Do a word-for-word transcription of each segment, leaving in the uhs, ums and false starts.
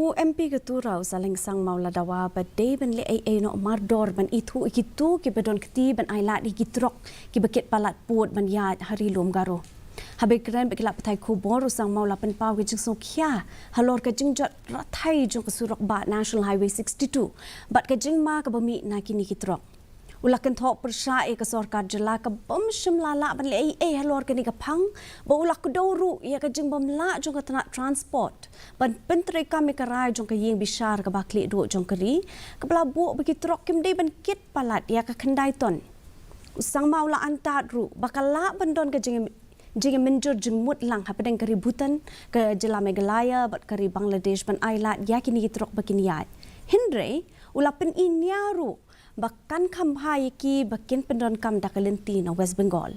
U M P ka Tura u Saleng Sangma u la dawa ba dei ban leh ei ei noh mardor ban ithuh ïa kito kiba don kti ban ailad ïa ki trok kiba kit palat pud ban ïaid ha Ri Lum Garo. Haba kren bad ki lad pathai khubor, u Sangma u la pynpaw ka jingsngewkhia halor ka jingjot rathai jong ka surok bah National Highway sixty-two bad ka jingma kaba mih na kine ki trok. U la kynthoh pyrshah ïa ka sorkar jylla ka bym shym la lah ban leh ei ei halor kane ka phang, bad u la kdew ruh ïa ka jingbym lah jong ka tnat transport ban pyntreikam ïa ka rai jong ka ïing bishar kaba khlieh duh jong ka ri, kaba la buh ba ki trok kim dei ban kit palat ïa ka khyndai ton. U Sangma u la antad ruh ba ka lah ban don ka jing jingïamynjur jingmut lang hapdeng ka ri Bhutan, ka jylla Meghalaya bad ka ri Bangladesh ban ailad ïa kine ki trok ba kin ïaid. Hynrei u la pyni nia ruh ba kan kham bha ïa ki ba kin pyndonkam da ka lynti na West Bengal.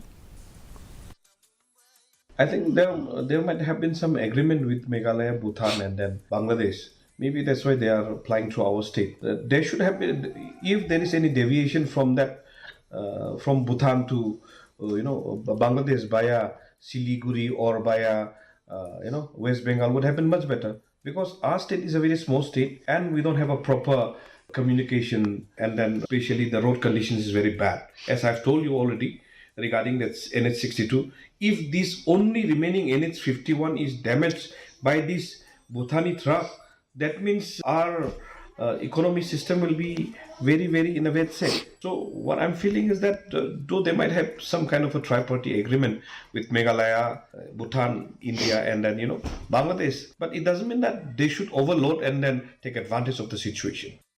I think there there might have been some agreement with Meghalaya, Bhutan, and then Bangladesh. Maybe that's why they are applying to our state. Uh, there should have been, if there is any deviation from that, uh, from Bhutan to, uh, you know, Bangladesh via Siliguri or via, uh, you know, West Bengal would have been much better, because our state is a very small state and we don't have a proper communication, and then especially the road conditions is very bad. As I've told you already regarding that N H sixty-two, if this only remaining N H fifty-one is damaged by this Bhutani truck, that means our uh, economy system will be very, very in a bad state. So what I'm feeling is that, uh, though they might have some kind of a tri-party agreement with Meghalaya, uh, Bhutan, India, and then, you know, Bangladesh, but it doesn't mean that they should overload and then take advantage of the situation.